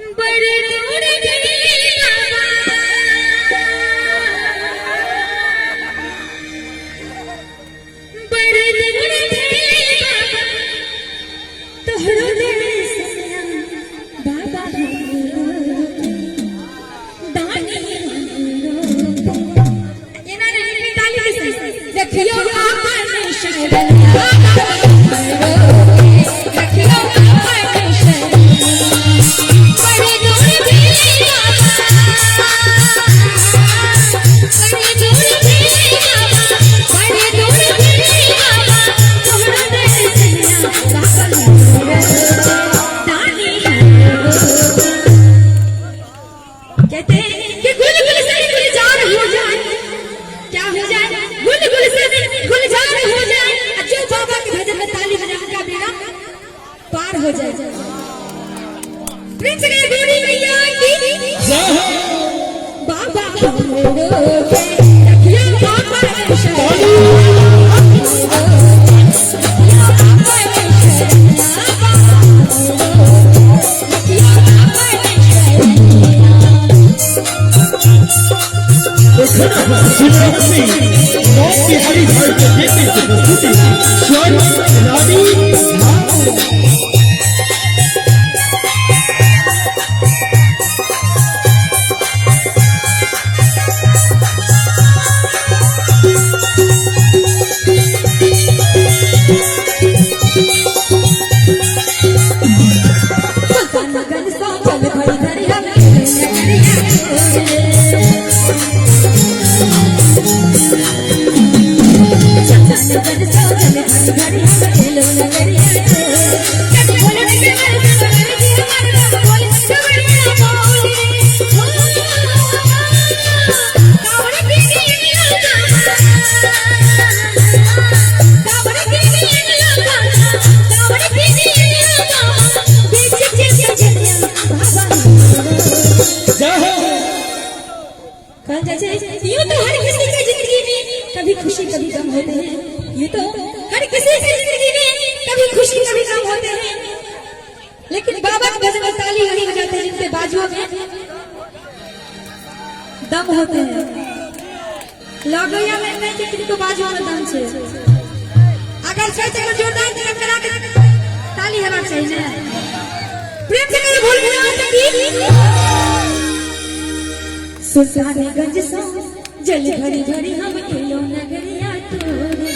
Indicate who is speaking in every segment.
Speaker 1: बड़ दूर भेल बाबा, बड़ दूर भेल बाबा, तोहरो दर्शनिया बाबा हमरो के, दानी हमरो के। एना नहि लेकिन ताली के संग। रखियो आपन शरणिया बाबा हमरो के, रखियो आपन शरणिया। बड़ दूर भेल बाबा, बड़ दूर भेल बाबा, बड़ दूर भेल बाबा, तोहरो दर्शनिया बाबा हमरो के, दानी हमरो के। कहते हैं कि गुल गुल से गुलजार हो जाए, क्या हो जाए? गुल गुल से गुलजार हो जाए, और जो बाबा के भजन में ताली बजाए उनका बेड़ा पार हो जाए। प्रिंस गए गोरी मैया की
Speaker 2: जय हो।
Speaker 1: बाबा हमरो के, रखियो बाबा शरणिया, रखियो बाबा शरणिया, बाबा हमरो के, रखियो बाबा शरणिया।
Speaker 2: एखन अहाँ सुनि रहल छी नव बिहारी भाई के बेटी के प्रस्तुति स्वर रानी झा।
Speaker 1: सुल्तानगंज सो जल भरी दरिया में नगरिया छोड़े। सुल्तानगंज सो जल भरी दरिया में एलो नगरिया छोड़े। कभी भोले के मन से जी हमारे बाबा भोले चवड़िया बोले। हो कावड़ की नीला गाना, कावड़ की नीला गाना, कावड़ की नीला गाना, बीच के सजनिया बाबा हमरो।
Speaker 2: जय हो।
Speaker 1: कहल जाइ छै यूं तो हर किसी के जिंदगी में कभी खुशी कभी गम होते हैं, यूं तो हर किसी के जिंदगी में कभी खुशी कभी गम होते हैं, लेकिन बाबा के भजन में ताली वही बजाते हैं जिनके बाजुओं में दम होते हैं। लगैया में नहीं कि किनको बाजुओं में दम छै। अगर छै तऽ एगो जोरदार करा के ताली हेबाक चाही ने। प्रेम से करो भोलेनाथ की। सुल्तानगंज सो जल भरी भरी हम एलो नगरिया तोरे।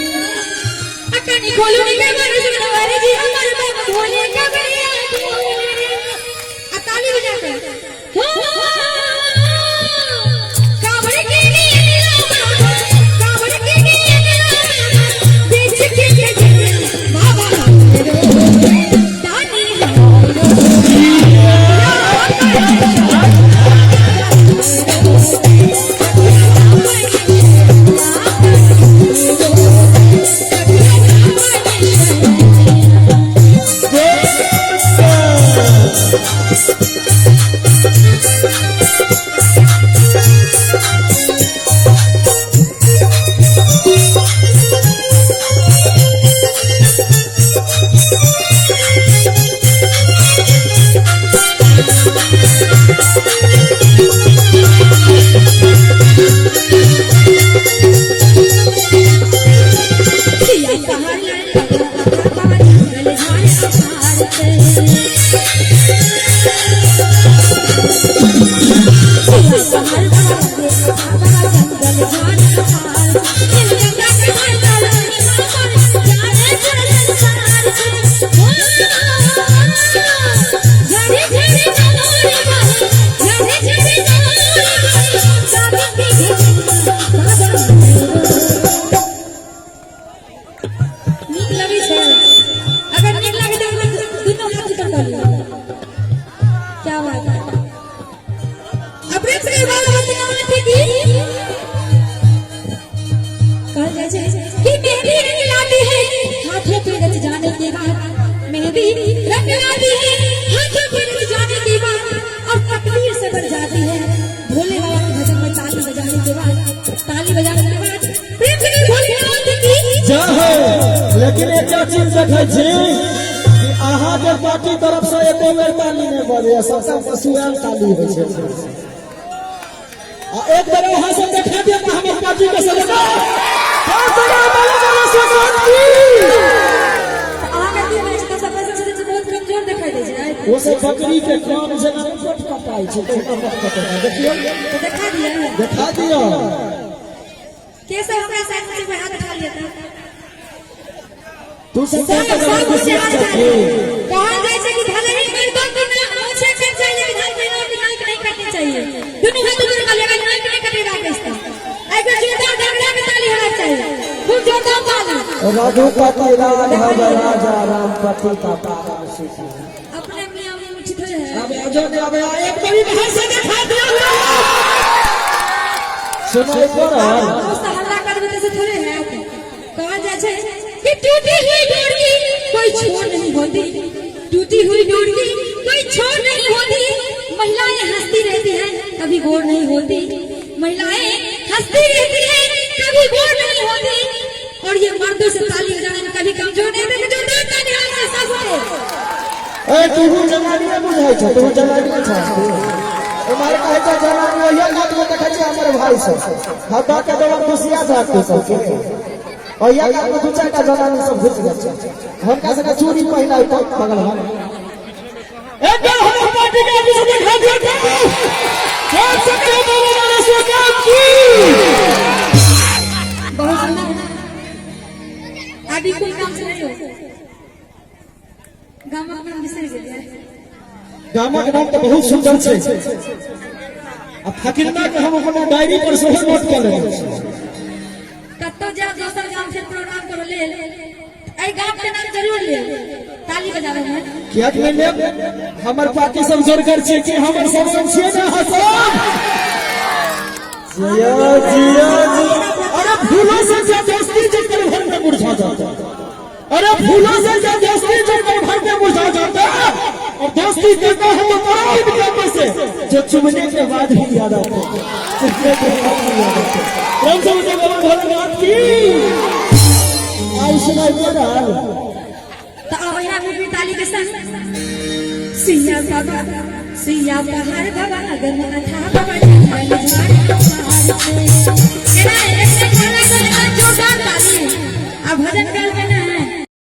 Speaker 1: अकनी खोलो नी के मन सुनवारे जी हमर बाबा भोले कबरिया तोरे। आ ताली बजा कर। हो कावड़ के नीला बाबा, कावड़ के नीला बाबा, बेच के सजनिया बाबा हमरो के, दानी हमरो के। नीक लगै छै? अगर नीक लागे तऽ दुनू हाथ ऊपर कर लियौ। क्या बात है। अपने से बात नाथ की। कहल जाइ छै कि मेहंदी रंग लाती है हाथों पे रच जाने के बाद, मेहंदी रंग लाती है हाथों पे रच जाने के बाद, और तकदीर से बढ़ जाती है भोले बाबा के भजन में ताली बजाने के बाद, ताली बजाने के बाद। प्रेम से भोलेनाथ की
Speaker 2: जय हो। लेकिन एकटा चीज देखै छी कि अहाँ अहाँ के पार्टी तरफ से एको बेर ताली नहि बजैया, सबटा पशुआल ताली होइ छै। आ एक बेर अहाँ सब देखा दिअ तऽ हमर पार्टी के सब।
Speaker 1: अहाँके की होइ छै? तऽ सब पैसा छै, बहुत कमजोर देखाइ दै छै।
Speaker 2: ओ सब बकरी के कान जेना नहि पट कटाइ छै, तहिना पट कटाइ। देखियौ।
Speaker 1: तऽ देखा दिअ।
Speaker 2: देखा दिअ।
Speaker 1: के सब हमरा साइड में छै, हाथ उठा लिअ तऽ।
Speaker 2: तू सब
Speaker 1: सब सब गोटे हाथ उठा लिअ। कहल जाइ छै कि भले ही मर्दों की ना मूछें कट जाए, लेकिन हम महिलाओं की नाक नहीं कटनी चाहिए। दुनू हाथ ऊपर कर लेबै, नाक नहीं कटेबाक अछि तऽ एक बेर जोरदार डंगरा के ताली होना चाहिए, खूब जोरदार ताली।
Speaker 2: रघुपति राघव राजा राम पतित पावन सीता।
Speaker 1: अपने मियां में मुठी थोड़े है।
Speaker 2: अब जो अब एक बारी बाहर से देखा दिया, सुनाई पड़ल।
Speaker 1: दोस्त हल्ला करबै तऽ से थोड़े है। कहल जाइ छै कि टूटी हुई डोर की कोई छोर नहीं होती, टूटी हुई डोर की कोई छोर नहीं होती, महिलाएं हंसती रहती हैं, कभी बोर नहीं होती, महिलाएं हंसती रहती हैं, कभी बोर नहीं होती, और ये मर्दों से ताली बजाने में कभी कमजोर नहीं होते। जोरदार ताली हाथ से सबसे।
Speaker 2: ए, तू जनानिए बुझाइ छ, तू जनानिए छ। एम्हर कहै छ जनानी, ओहिया कात में देखै छी हमर भाई सब हद्दा के देवा खुशिया जात तू सबके। ओहिया कात में दू चारिटा जनानी सब घुस गेल छै, हुनका सबके चूड़ी पहिनाइ तो बगल में। एक बार हमर पार्टी के आदमी सब देखा दिया। सब सबके बाबा बालेश्वर की।
Speaker 1: बहुत सुंदर। अभी कोन काम से नहीं हो? गामक नाम बिसरि गेलियै।
Speaker 2: गामक नाम तऽ बहुत सुंदर छै आ फकीरना के हम अपना डायरी पर सेहो नोट कऽ लेने छी।
Speaker 1: कतौ जाओ दोसर गाम से प्रोग्राम करो लेल, एहि गाम के नाम जरूर लेब ताली बजाबै में।
Speaker 2: कियाक नहि लेब? हमर पार्टी सब जोरगर छियै कि हमर सब छियै ने अहाँ सब? जिया जिया जिया। अरे फूलों से क्या दोस्ती जो पल भर में मुरझा जाता है, अरे फूलों से क्या दोस्ती जो पल भर में मुरझा जाता है, और दोस्ती करना है तो करो उन कामों से जो चुमने के बाद भी याद आते हैं, चुमने के बाद भी याद आते हैं। प्रेम से मुझे बाबा भोलेनाथ की। आई सुनाई पड़ल।
Speaker 1: तऽ आब अहिना भी ताली के संग। सिया बाबा, सिया पहाड़ बाबा, गन अथा बाबा, जंगल झाड़ पहाड़ पे। एना एक खाना के जोरदार ताली आ भजन काल में।